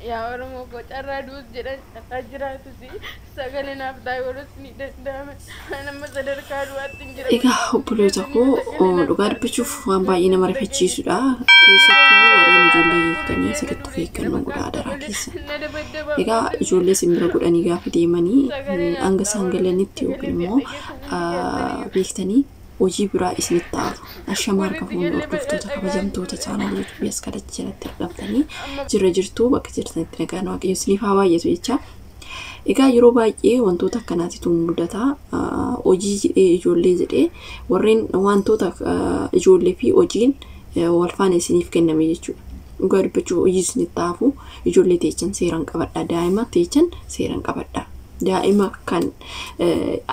Yaa Oromoo koo, carraa du'us jedhan carraa jiraatus sagalee naaf taa'e oolus ni danda'ame. Nama sadarkaa du'aatti hin jira. Egaa obboloota koo, dhugaa dubbachuuf waan baay'ee nama rifachiisudha. Keessattuu warreen ijoollee eegdanii sirriitti of eeggannoo godhaa adaraa keessa. Egaa ijoollee simbira godhanii gaafa deemanii hanga isaan galanitti yookiin immoo beektanii hojii biraa isinitti ta'afu. Ashamaa harka fuunee, hordoftoota kabajamtoota chaanaalii yuutuubii as kadhachi jalatti argamtanii jirra jirtu, bakka jirtanitti nagaan Waaqayyo isiniif haa baay'atu jecha. Egaa yeroo baay'ee wantoota akkanaatitu mudata. Hojii jedhee, ijoollee jedhee, warreen wantoota ijoollee fi hojiin wal faana isiniif kenname jechuudha. Dhugaa dubbachuuf hojii isinitti ta'afu, ijoollee teechan seeraan qabadha. Daa'ima teechan seeraan qabadha. Daa'ima kan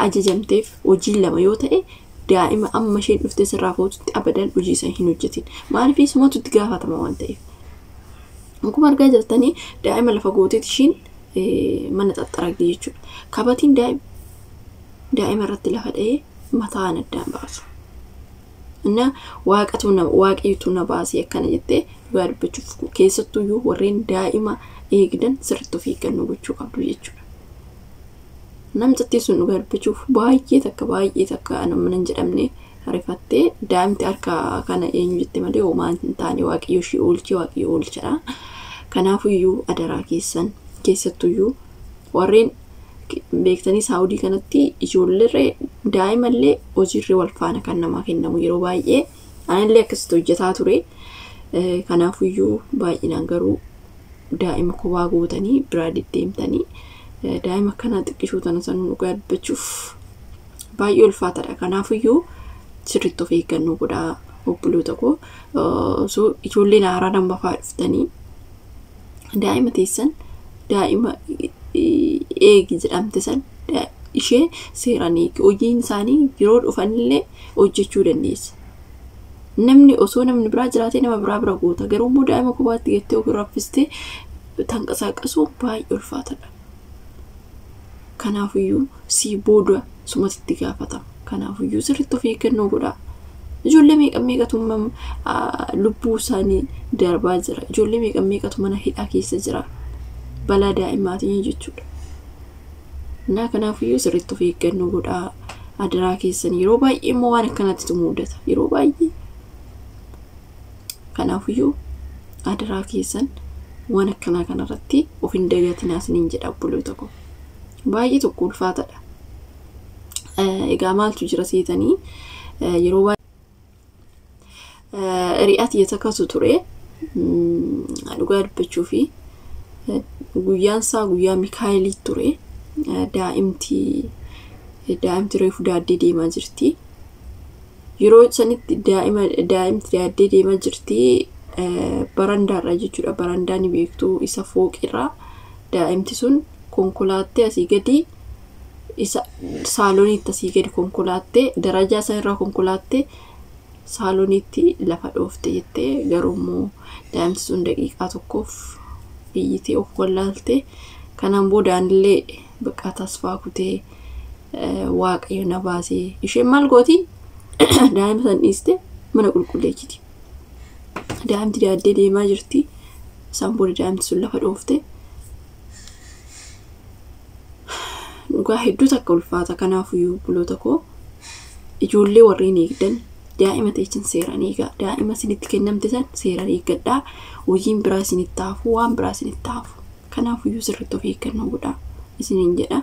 ajajamteef hojii lama yoo ta'e, daa'ima amma isheen dhuftee sirraa footutti abadan hojii isa hin hojjetin. Maaliif? Sumatu itti gaafatama waan ta'eef. Akkuma argaa jirtanii daa'ima lafa gooteeti ishiin mana xaxxaragdi jechuudha. Kabatiin daa'ima irratti lafa dha'ee mataan addaan baasu. Inna waaqatu na waaqayyotu na baasee akkana jettee. Dhugaa dubbachuuf keessattuyyuu warreen daa'ima eegdan sirriitti of eeggannoo gochuu qabdu jechuudha. Namtittiin sun dhugaa dubbachuuf baay'ee takka, baay'ee takka nama hin jedhamne rifattee, daa'imti harka kana eenyu jette malee homaa hin taane. Waaqayyo ishee oolchee, waaqayyo oolchadha. Kanaafuyyuu adaraa keessan, keessattuyyuu warreen beektanii Saawudii kanatti ijoolleerree daa'imallee hojiirree wal faana kan namaa kennamu yeroo baay'ee, anillee akkasitti hojjetaa ture. Kanaafuyyuu baay'inaan garuu daa'ima kophaa gootanii biraa deddeemtanii daa'ima akkanaa xiqqishuu tana sanuu dhugaa dubbachuuf baay'ee ulfaataadha. Kanaafuyyuu sirriitti of eeggannoo godhaa obboloota koo. So ijoolleen haaraa nama fa'aa dhuftanii daa'ima teessan, daa'ima eegi jedhamte san ishee seeraan eegi. Hojiin isaanii yeroo dhufanillee hojjechuu dandeessa. Namni osoo namni biraa jiraatee nama biraa bira goota. Garuu immoo daa'ima kophaatti gattee yookiin raffistee tanqasaaqasuu baay'ee ulfaataadha. Kanaafiyyuu sii booda sumatti itti gaafatama. Kanaafiyyuu sirriitti of eeggannoo godhaa. Ijoollee meeqa meeqatu lubbuu isaanii darbaa jira. Ijoollee meeqa meeqatu mana hidhaa keessa jira. Balaa daa'imaatiin jechuudha. Naa kanaafiyyuu sirriitti of eeggannoo godhaa. Adaraa keessan, yeroo baay'ee immoo waan akkanaatti mudata. Yeroo baay'ee. Kanaafiyyuu adaraa keessan waan akkanaa kanarratti of hin dagatinaa isiniin jedha obboloota koo. Baay'ee tokko ulfaataadha. Egaa maaltu jira seetanii, yeroo baay'ee hiriyaa takkatu ture, dhugaa dubbachuu fi guyyaan isaa guyyaa Mikaayilii ture. Daa'imti reefu daaddee deemaa jirti. Yeroo sanitti daa'ima daa'imti daaddee deemaa jirti barandaarra jechuudha. Barandaa ni beektu, isa fooqirraa daa'imti sun konkolaattee asii gadi isa saaloniitti asii gadi konkolaattee, darajaa isa irraa konkolaattee saaloniitti lafa dhoofte jettee. Garuu immoo daa'imti sun daqiiqaa tokkoof iyyitee of wallaalte. Kanaan boodaan illee bakka tasfaa kutee waaqayyo na baasee. Isheen maal gooti? Daa'ima san dhiiste mana qulqulleessiti. Daa'imti daaddee deemaa jirti. Isaan booda daa'imti sun lafa dhoofte. Dhugaa hedduu takka ulfaata. Kanaafuyyuu obboloota koo, ijoollee warreen eegdan daa'ima teechan seeraan eegaa. Daa'ima isinitti kennamte san seeraan eeggadhaa. Hojiin biraa isinitti hafu, waan biraa isinitti hafu. Kanaafuyyuu sirriitti of eeggannoo godhaa isiniin jedha.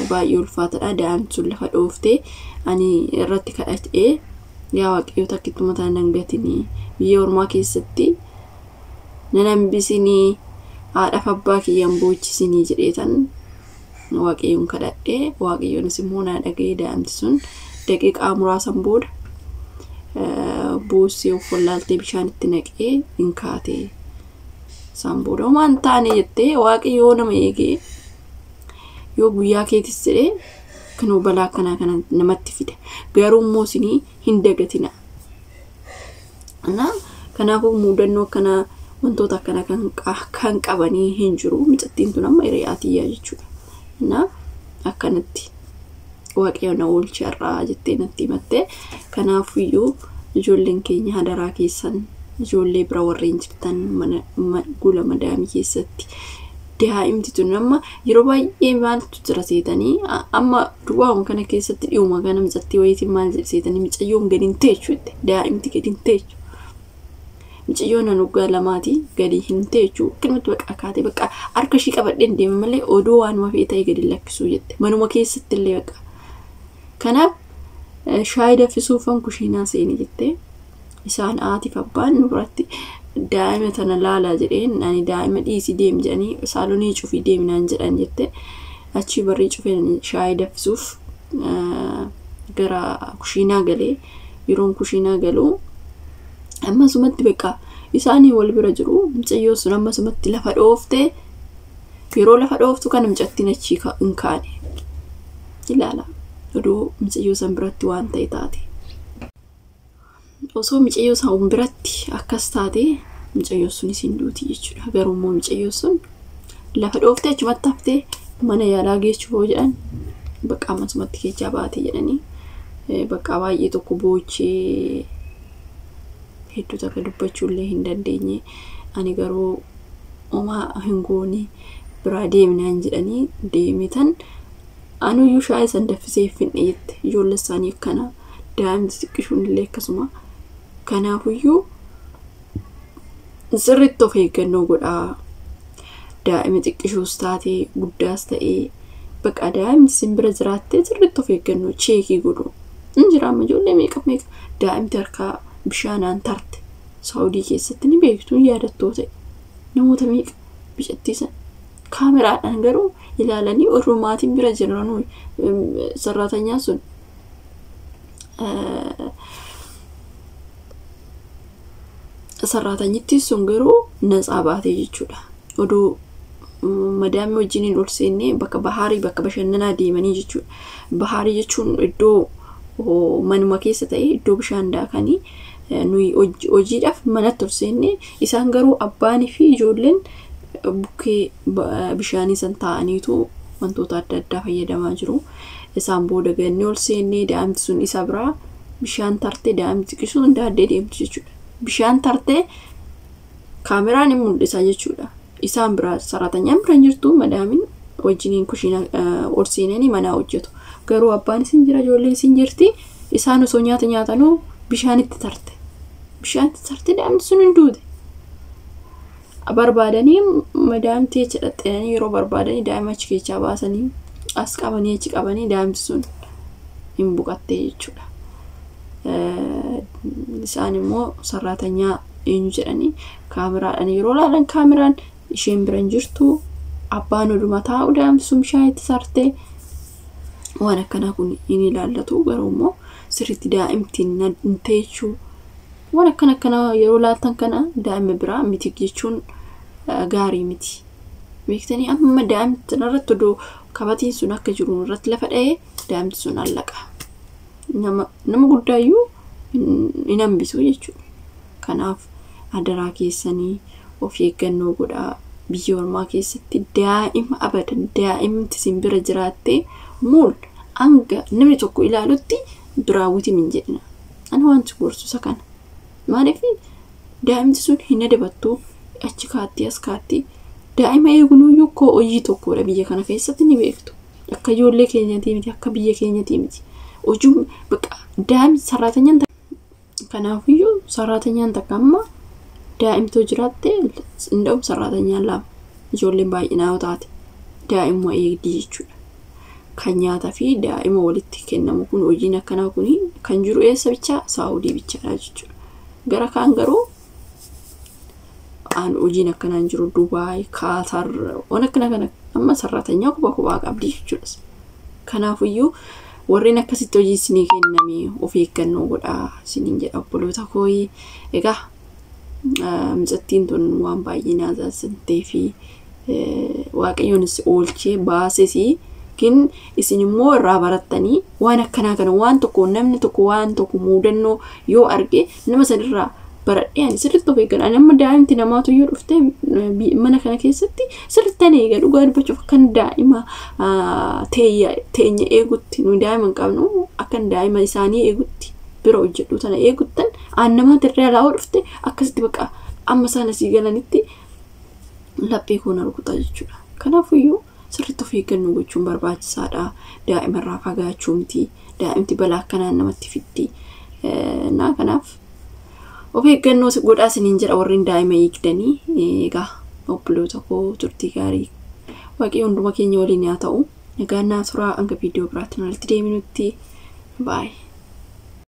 Baay'ee ulfaataadha. Daa'imti sun lafa dhooftee ani irratti kadhatee, yaa Waaqayyo takkittuma tana nan gatinii, biyya ormaa keessatti nan hambisinii, haadhaaf abbaa kiyyaan boochisinii jedheetan Waaqayyoon kadhadhee, Waaqayyoonis immoo naa dhaga'ee. Daa'imti sun daqiiqaa muraasan booda boossee of wallaaltee bishaan itti naqee hin kaate. Isaan booda homaa hin taane jettee. Waaqayyo nama eegee yoo guyyaa keetis jedhee kunoo balaa akkanaa kana namatti fida. Garuu immoo isinii hin dagatina. Kanaafuu mudannoo akkanaa, wantoota akkanaa kan qabanii hin jiru. Mucattiin tun amma hiriyaa tiyyaa jechuudha. Akkanatti Waaqayyo na oolche irraa jettee natti himatte. Kanaafiyyuu ijoolleen keenya hadaraa keessan Ijoollee bira warreen jirtan mana gula madaamii keessatti daa'imti tun amma yeroo baay'ee maaltu jira seetanii amma duwwaawwan kana keessatti dhi'uma kana micattii wayiitiin maal jedhe seetanii micayyoon gadi hin teechu jette daa'imti gadi hin teechu. Micayyoon an waggaa lamaatii gadi hin teechu akkanumatti baqa kaatee baqa harka ishii qabadheen deema malee odoo waanuma fe'e ta'e gadi lakkisuu jette manuma keessatti illee baqa. Kanaaf shaayii danfisuufan kushiinaa seeni jettee isaan haatiif abbaan nu biratti daa'ima tana laalaa jedheen ani daa'ima dhiisii deemi jedhanii saalonii cufii deemi naan jedhan jette achii barrii cufee shaayii danfisuuf gara kushiinaa galee yeroon kushiinaa galuu ammasumatti beekaa isaanii wal bira jiru mucayyoo sun ammasumatti lafa dhooftee yeroo lafa dhooftu kana mucattiin achii hin kaane ilaala odoo mucayyoo san biratti waan ta'e taate. Osoo mucayyoo san biratti akkas taate mucayyoo sunis hin duuti jechuudha. Garuu immoo mucayyoo sun lafa dhooftee achumatti haftee mana yaalaa geessuuf yoo jedhan bakka ammasumatti keessaa baate jedhanii bakka baay'ee tokko boochee hedduu takka dubbachuullee hin dandeenye. Ani garuu homaa hin goone biraa deemnaan jedhanii deemitan anuyyuu shaayii san danfisee finne jette ijoollee isaanii akkana daa'imti xiqqishuun illee akkasuma. Kanaafuyyuu sirriitti of eeggannoo godhaa. Daa'ima xiqqishuus taatee guddaas ta'ee bakka daa'imti isin bira jiraattee sirriitti of eeggannoo cheekii godhu. Hin jira amma ijoollee meeqa meeqa daa'imti harkaa bishaanaan tarte Saawudii keessatti ni beektu yaadattoo ta'e namoota meeqa bicattiisan kaameraadhaan garuu ilaalanii warra maatiin bira jiranuu sarraatanyaan sun sarraatanyittiin sun garuu natsaa baatee jechuudha. Odoo madaamii wajjiniin ol seennee bakka bahaarii bakka bashannanaa deemanii jechuudha. Bahaarii jechuun iddoo manuma keessa ta'e iddoo bishaan daakanii nuyi hojiidhaaf manatti ol seennee isaan garuu abbaanii fi ijoolleen bukkee bishaanii san taa'aniitu wantoota adda addaa fayyadamaa jiru. Isaan booda gannee ol seennee daa'imti sun isa biraa bishaan tartee daa'imti xiqqisuun daaddee deemti jechuudha. Bishaan tartee kaameraan hin mul'isa jechuudha. Isaan biraa sarratanyaan bira hin jirtu madaamiin wajjiniin kushiina ol seenanii manaa hojjetu. Garuu abbaan isin jira ijoolleen isin jirti isaan osoo nyaata nyaatanuu bishaanitti tarte. Bishaanitti tarte daa'imti sun hin duute. Barbaadanii madaamtii achi dhaxxeenanii yeroo barbaadanii daa'ima achi keessaa baasanii as qabanii achi qabanii daa'imti sun hin buqattee jechuudha. Isaan immoo sarraatanyaa eenyu jedhanii kaameraadhaan yeroo ilaalan kaameraan isheen bira hin jirtu abbaan oduma taa'u daa'imti sun bishaanitti sartee waan akkanaa kun hin ilaallatu garuu immoo sirriitti daa'imti hin teechuu waan akkana akkanaa yeroo laaltan kana daa'ima biraa miti jechuun gaarii miti. Beektanii amma daa'imti irratti odoo kabatiin sun akka jiru irratti lafa dha'ee daa'imti sun allaqa. Nama guddaayyuu hin hambisu jechuudha. Kanaaf adaraa keessanii of eeggannoo godhaa. Biyya ormaa keessatti daa'ima abadan daa'imti isin bira jiraattee muul hanga namni tokko ilaalutti biraawwiti min jedhina. Ani wanti gorsu isa kana. Maaliif daa'imti sun hin adabattu achi kaatti as kaatti daa'ima eegunuyyuu koo hojii tokkodha biyya kana keessatti ni beektu. Akka ijoollee keenyatii miti akka biyya keenyatii miti. Hojiin bakka daa'imti sarraatanyaan kanaafiyyuu sarraatanyaan takka amma daa'imtoo jiraatte inda'um sarraatanyaan lama ijoolleen baay'inaa yoo taate daa'imuma eegdii jechuudha. Kan nyaataa fi daa'ima walitti kennamu kun hojiin akkanaa kun kan jiru eessa bichaa Saawudii bichaadha jechuudha. Gara kaan garuu aan hojiin akkanaa hin jiru Dubaay, Kaatar waan akkana kana amma sarraatanyaa kophaa kophaa qabdi jechuudha. Kanaafiyyuu warreen akkasitti hojii isinii kenname of eeggannoo godhaa isiniin jedha obboloota kooyi. Egaa mucattiin tun waan baay'ee naasistee fi waaqayyoonis oolchee baases kin isin immoo irraa barattanii waan akkanaa kana waan tokko namni tokko waan tokko muudannoo yoo arge nama sanirraa baradhee ani sirriitti of eeggadha. Ani amma daa'imti namaatu yoo dhufte mana kana keessatti sirriitti ani eega dhugaa dubbachuuf akkan daa'ima teenya eegutti nuyi daa'ima hin qabnu akkan daa'ima isaanii eegutti bira hojjedhu tana eeguttan Aannamaa dirree alaa dhufte akkasitti bakka amma isaan asii galanitti laphee koo na rukuta jechuudha. Kanaafiyyuu sirriitti of eeggannoo gochuun barbaachisaadha. Daa'imarraa fagaachuu miti. Daa'imti balaa akkanaan namatti fiddi. Naa kanaaf of eeggannoo godhaa isiniin jedha warreen daa'ima eegdanii. Egaa obboloota koo turtii gaarii Waaqayyo hunduma keenya waliin haa ta'u. Nagaan naa turaa hanga viidiyoo biraatti walitti deebinutti. Baay'ee.